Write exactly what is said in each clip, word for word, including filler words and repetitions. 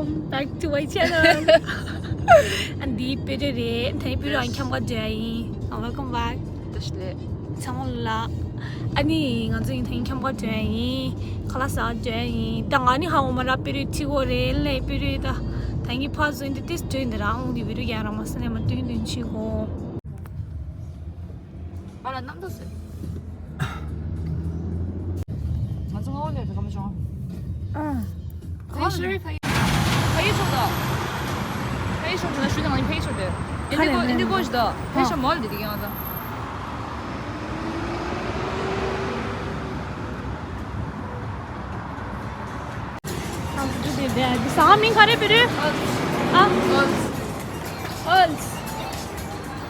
Back to my channel. ཨ་འདི་པི་རི་རེད། ད་ཡིན་པི་རི་ཨང་འཁྱམ་ག་འདོན་ཡིན། Welcome back. བཀྲ་ཤིས་བདེ་ལེགས། ཚང་མ་ལ། ཨ་ནི་ང་ཚོ་ཡིན་ད་ཡིན་འཁྱམ་ག་འདོན་ཡིན། ཁ་ལག་ཟ་འདོན་ཡིན། ད་ང་ནི་ཧ་འོ་མ་ར་པི་རི་ཐི་གོ་རེད་ལེ། པི་རི་ད་ད་ངའི་ཕ་ཚོ་འདི་ཏིས་འདོན་འདི་ར་ཨང་འདི་བི་རི་ཡ་ར་མ་ས་ནས་མ་འདོན་འདོན་ཆི་གོ། ང་ལ་རྣམ་ཐར་ཟེར། ང་ཚོ་སྔ་བོ་ནས་རེ་ཁ་མ་བྱུང་། ཨ། ཕ་ཡུལ་ཤོར་རེད། ཕ་ཡུལ། ཕ་ཡུལ་ཤོར་དང་། ཕ་ཡུལ་ཤོར་དང་ཞུ་དང་ཕ་ཡུལ་ཤོར་དེ། ཨིན་དི་གོ་ཨིན་དི་གོ་ཞིག་དང་ཕ་ཡུལ་ཤོར་མོལ་དེ་དེ་ག་ང་ཚོ། ཨ་འདི་འདི་འདི་འདི་ཟ་མིང་ག་རེ་བི་རི། ཨ། ཨོལ། ཨོལ།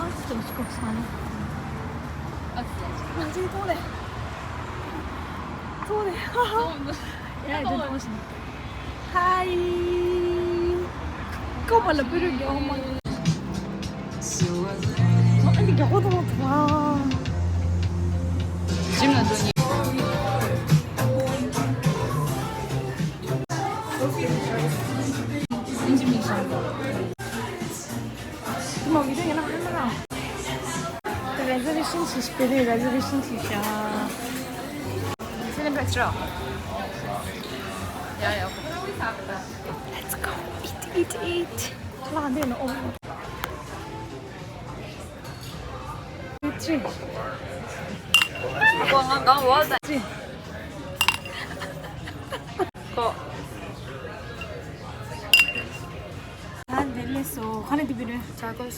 ཨ་སྟོན་སྐོར་སང་། ཨ་སྟོན། ང་ཚོའི་ཐོག་ལས། ཐོག་ལས། ཧ་ཧ། ཡ་ཡ་ཐོག་ལས། ཧའི། ཀོ་པ་ལ་པི་རུ་རྒྱག་མ། ཨ་འདི་རྒྱག་གོ་ཐོག་མ་ཐོག་མ། ཇིམ་ལ་འགྲོ་ཉེ། ཇིམ་ཇིམ་ཡིན་ཤག Reservation ཞིག་སྤེལ་རེད། Reservation ཞིག་བྱ། Celebrate ཡ་ཡ། Let's go eat, eat, eat. ལ་འདི་ནོ། Three. ཁོ་ང་གང་བ་ད། Three. ཁོ། ཨ་འདི་ལས་སོ། ཁ་ནས་འདི་བི་རེད། Tacos.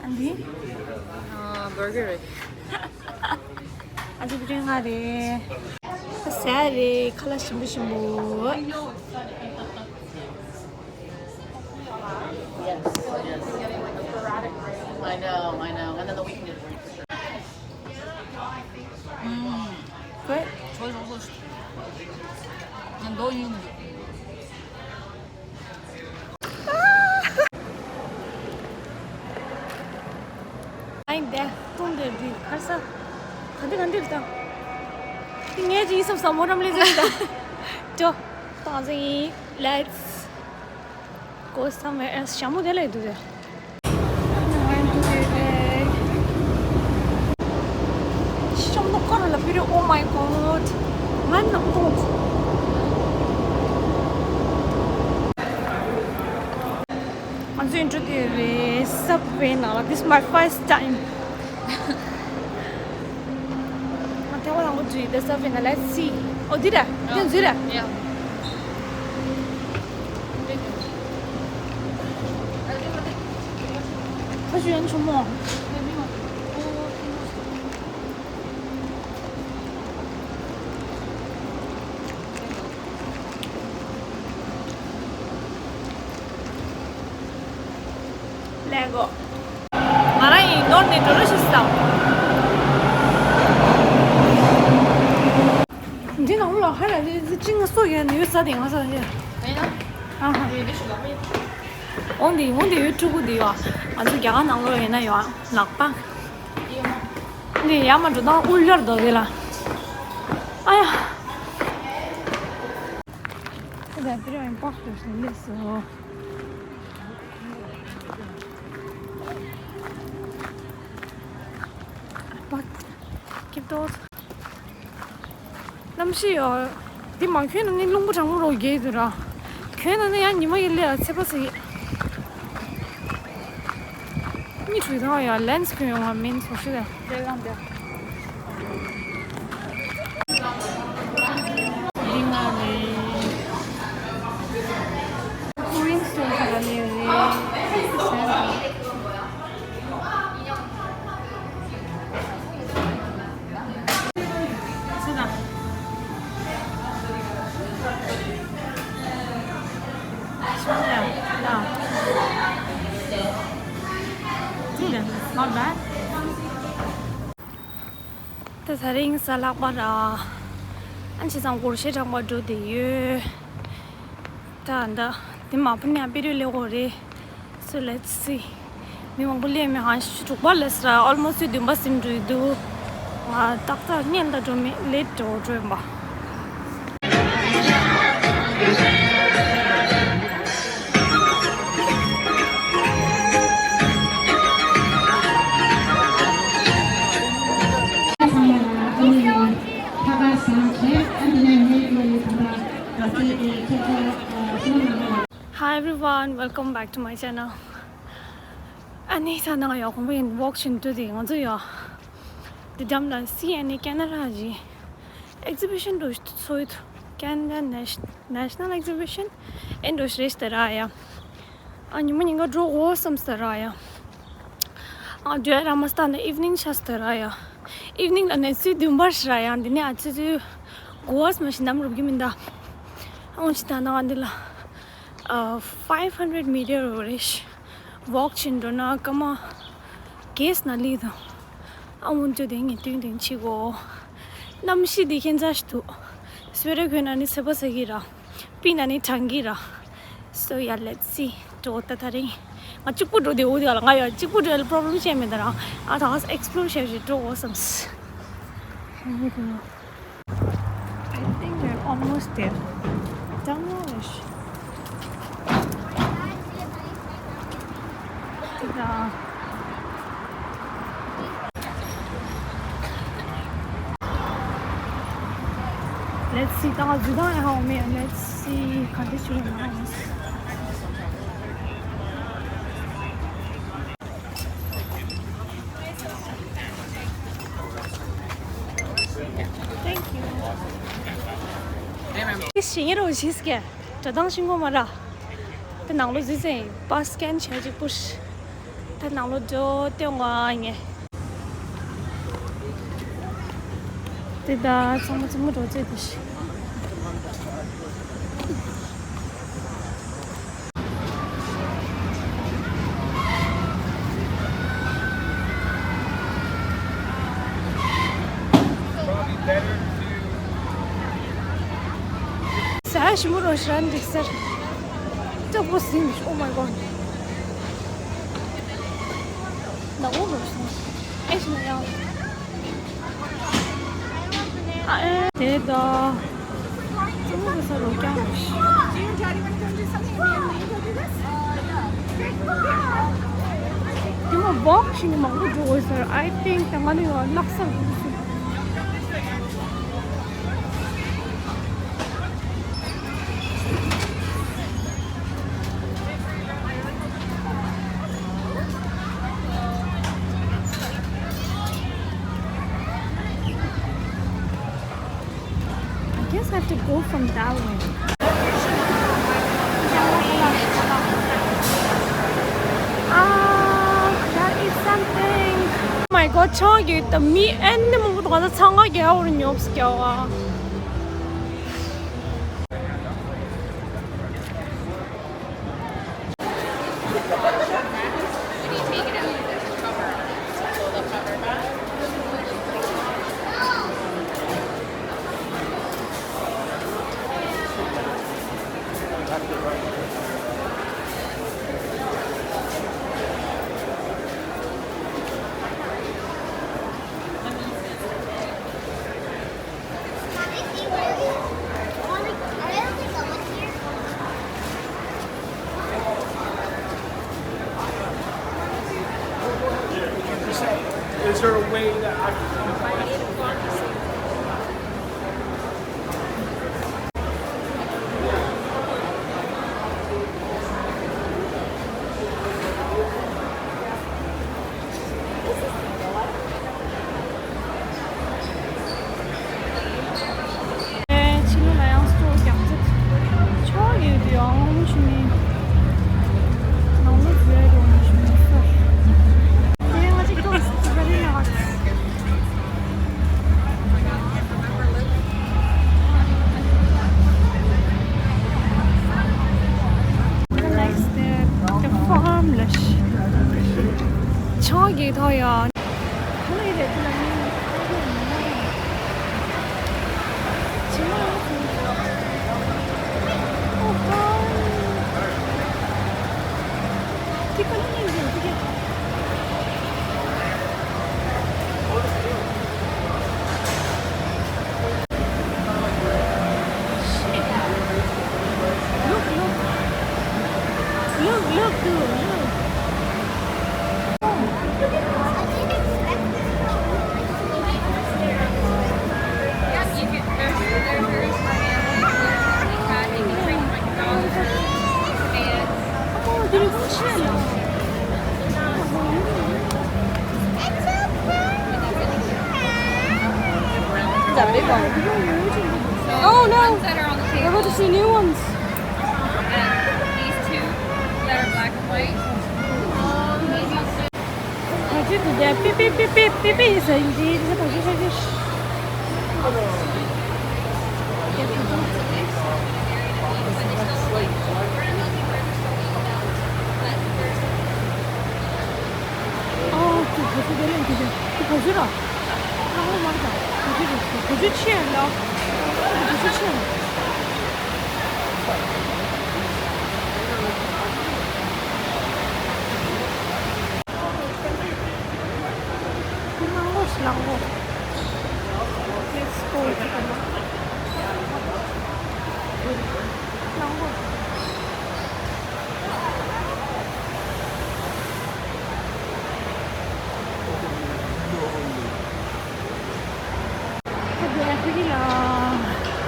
ཨ་འདི། ཨ་burger རེད། ཨ་འདི་བི་རེད། ང་རེད། ཟས་རེད། ཁ་ལག་ཞིམ་པོ་ཞིམ་པོ། I know, I know. And then the weekend is Mm. Good. ང་འདོགས་ཡིན། ཨ་ཡིན་དེ་ཏུང་དེ་འདི་ཁར་ས། ག་འདི་ག་འདི་རེད་ད། འདི་ངས་ཅི་ཡིན་སམ་སམ་མོ་རམ་ལེ་ཟེར་ད། ཅོ། ཏང་ཟེ་ཡིན། Let's go somewhere else. ཞྭ་མོ་དེ་ལ་ཡོད་དུ་དེ། ཤམ་ནོ་ཀར་ལ་པི་རེ། Oh my God. ང་ནང་དུ། ང་ཚོ་ཨིན་ཊར་དེ་རེད། Subway ནང་ལ། This is my first time. ང་ཐེངས་མ་དང་པོ་འཛུལ་ཡིན། That's okay. Let's see. ཨོ་འདི་རེད། འདི་འཛུལ་རེད། Yeah. ཁ་ཤུ་ཡན་ཆུ་མོ། Let go. ང་རང་ཡིན་ནོར་ནས་འགྲོ་རོགས་ཞུ་བསམ། འདི་ནང་ལ་ཧ་ལ་ལི་ཙི་ཅི་ང་སོ་ཡོད་ནི་ཡོད་ས་དེ་ང་ས་དེ། ཨེ་ན། ཨ་ཧ། འོང་དེ་འོང་དེ་ཡོད་ཕྲུ་གུ་དེ་ཡོད། ང་ཚོ་རྒྱ་གར་ནང་ལོགས་ཡིན་ན་ཡོད་ལག་པ། འདི་ཡར་མར་འགྲོ་སྟངས་དབུ་ལྷར་འདུག་དེ་ལ། ཨ་ཡ། ཁོ་ད་པི་ར་ཡང་པགས་ཏུ་ཞིག་སླེབས་སོང་། པགས་ཀིབ་ཏོ། གནམ་གཤིས་ཡོད། འདི་མ་གྱོན་ན་ནི་རླུང་བུ་གྲང་མོ་རོ་རྒྱས་འདུག་ར། གྱོན་ན་ནི་ཡང་ཉི་མ་ཡི་ལེ་ཡ་ཚད་པ་ཟིག་གཉིད་ཁུག་ཐང་ཡ། ལེན་སི་གྱོན་ཡོང་བ་མིན་སོ་ཤི་ལ། དེ་ལ་འདི། འདི་ང་རེད། ཀུ་རིང་སི་ཊོར་ཁ་ལ་ལེ་རེད། ད་ད་རིང་གཟའ་ལྷག་པ་ར། ཨ་ཅེ་ཚང་སྒོར་གཞས་གྲགས་པ་འགྲོ་བསྡད་ཡོད། ད་ད་དེ་མ་ཕུ་ནས་པི་རུ་ལེ་གོ་རེད། So let's see. མི་མང་པོ་སླེབས་མེད། ཧང་ཤུ་དྲུག་པ་ལས་ར་almost བདུན་པ་ཟིན་འགྲོ་ཡི་འདུག་ང་ཏག་ཏག་བརྙན་ལྟ་འགྲོ་མེད། ལེ་ཊི་འགྲོ་འགྲོ་ཡིན་པ། Everyone, welcome back to my channel. ཨ་ནི་ད་ནང་ཡོད་ཁོང་པའི་ཝོག་ཆེན་དུ་དེ་ང་ཚོ་ཡོད། དེ་འགྲམ་ལ་སི་ཨེན་ཨེ་ཁེ་ན་ཌ་གི་ཨེག་ཛི་བི་ཤན་འགྲོ་ཚོད། ཁེ་ན་ཌ་ནེ་ཤ་ནེ་ཤ་ནལ་ཨེག་ཛི་བི་ཤན་ཨེ་འགྲོ་རེད་ཟེར་ར་ཡ། ཨ་ཉི་མ་ཉིན་ག་འགྲོ་དགོས་བསམ་ཟེར་ར་ཡ། ཨ་དུས་ར་མ་སྟ་ན་ཨིབ་ནིང་ཆགས་ཟེར་ར་ཡ། ཨིབ་ནིང་ལ་ནས་ཚུལ་བདུན་པར་ཟེར་ར་ཡ། འདི་ནས་ཨ་ཚུལ་ཚུལ་དགོས་བསམ་ཞིག་ནམ་རུབ་ཀྱི་མིན་ད། ཨོང་ཅི་ད་ན་ང་འདི་ལ་ཨ་ཕའིབ་ཧན་ཌེཌ་མི་ཊར་རེད། ཝོག་ཆེན་འགྲོ་ན་སྐར་མ་བརྒྱད་ན་ལི་དང་། ཨ་འོན་ཏེ་དེ་ངས་སྟོན་སྟོན་བྱེད་དགོས། གནམ་གཤིས་འདི་ཁྱད་མཚར་ཞིག་འདུག་སྤེ་ར་ཁོས་ན་ནི་སེ་པ་ཟ་གི་ར། པི་ན་ནི་གྲང་གི་ར། So yeah, let's see. འགྲོ་ད་ད་རིང་ང་གཅིག་པུ་འགྲོ་དེ་འོ་དེ་ལ་ང་ཡ་གཅིག་པུ་འགྲོ་ཡ་ལ་པོ་རོབ་ལེམ་ཅི་ཡང་མེད་ད་ར། ཨ་ད་ཨེག་སི་པོ་ལོར་བྱས་བྱས་འགྲོ་འོ་བསམ། I think we're almost there. Don't know. Let's see. ད་ང་འཛུལ་སྟངས་ཡང་ཧ་གོ་མེད། Let's see. ག་འདྲ་ཞིག་རེད་མ། Thank you. ཤེས་ཡིན་རོ་ཤིས་ཀྱི་དྲ་དང་ཤིང་གོ་མ་ར། དེ་ནང་ལོ་ཟི་ཟེ་པ་སི་ཀེན་བྱས་ཅིག་པུ་ཤི། དེ་ནང་ལོ་འགྲོ་ལྟེ་བ་ངེ། དེ་ད་ཚང་མ་ཚང་མ་འགྲོ་ཚེ་དེ་ཤི། ཟ་ཞིམ་པོ་རོ་ཤན་འགྲིག་སར། ལྟོགས་པོ་ཟིན། Oh my god. ནག་པོ་རོ་ཤན། ཨེ་ཤི་ན་ཡང་། དེ་ད་ཅུང་རེ་ས་རོ་རྐྱང་རེད། དེ་མོ་བོག་ཕྱིན་ནས་མང་པོ་འགྲོ་དགོས་ཟེར། I think ད་ང་ནི་ཡང་ལྷག་ས་རུ་སུ། I guess I have to go from that way. Ah, that is something. Oh my god, ཆང་གི་ད་མི་ཨན་ནི་མང་པོ་འདུག་ང་ཚོ་ཚང་མ་རྒྱ་བོར་ཉོབ་སྐྱ་བ། Is there a way that I can ཕྱི་ལོགས་ལ་ཡང་སྟོར་རྒྱག་ཚད་ཆོག་ཡོད་དུས་ཨང་ཆུ་མིན། ནང་ལོགས་ལ་ཡང་ཆུ་མིན་སོ། དེ་ང་ཅིག་ཏོག་ཙམ་ཙི་ཙི་རེད་ལ། Next step, the farm ལ་ཆོག་གི་ཐོག་ཡོད། Look, look. Look, look, dude, look. Oh no! We're about to see new ones. And these two that are black and white. Beep, beep, beep, beep, beep, beep. Let's go.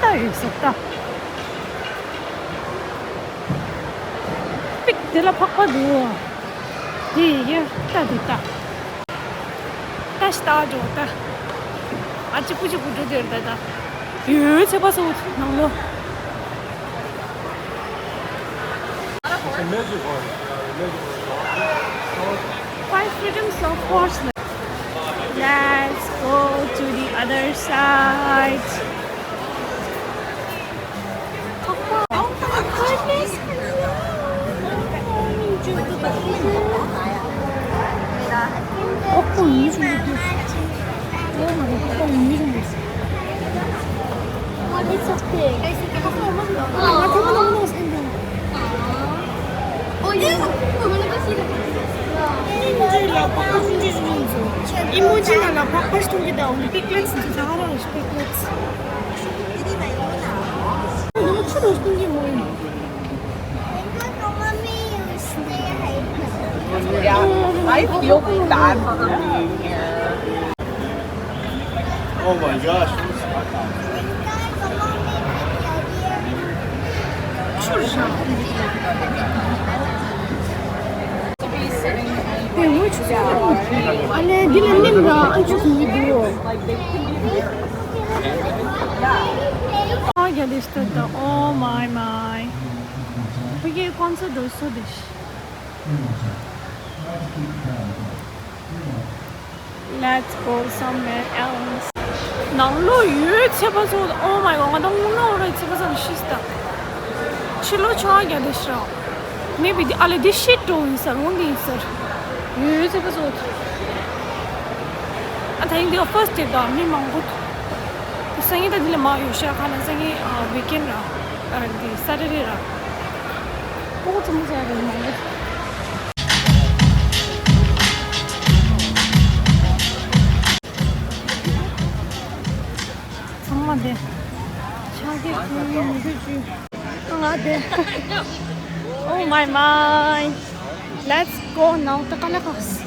ད་ཡོད་ཟེར་ད། པིག་དེ་ལ་ཕག་པ་འདུག་དེ་ཡིན་ད་དེ་ད། ད་ཤི་ད་འགྲོ་ད། ཨ་ཅི་པུ་ཅི་པུ་འགྲོ་དེར་ད་ད། ཡོད་ཚེ་པ་སོ་ནང་ལོ། Five freedoms of horse. Let's go to the other side. Oh my goodness. Oh my God. Oh my God. It's so big. ཨིམ་ཇི་ལ་པགས་པ་ཆུང་ཆུང་ཞིག་ཡོང་ཚུལ། ཨིམ་ཇི་ལ་ལ་པགས་པ་ཆུང་ཆུང་དང་ཨོ་ལི་པིག་ལེཊ་ཟེར་ཚུལ་ད་ག་རང་ཞིག་པིག་ལེཊ། ཡང་ཆུ་རུ་སྟོན་གྱི་མོ་ཡིན། Yeah, I feel bad for her being here. Oh my gosh. Oh my my. Porque concert also this. Let's go somewhere else. ནང་ལོགས་ཡོད་ཚད་པ་ཚོ། Oh my god. ང་དང་དངུལ་ནོར་རེད་ཚད་པ་ཚོ་ཤི་སྟ། ཕྱི་ལོ་ཆུང་བ་རྒྱ་དེ་ཤི་ར། Maybe the other this shit too is around the sir. ཡོད་ཚད་པ་ཚོ། ཨ་ད་ཡིན་དེ་first day ད་མི་མང་པོ་འདུག་སང་ཉིན་ད་འདི་ལ་མ་ཡོད་ཤག་ཁ་ན་སང་ཉིན་ཨ་weekend ར། ཨ་འདི་Saturday ར། ཨོ་ཙམ་ཙམ་རེད་མང་པོ། ཚང་མ་དེ། ཕྱག་རྒྱ་ཁུར་ཡོང་རྒྱུ་བཅུ། ང་དེ། Oh my my. Let's go now. ད་ག་ལ་ཁག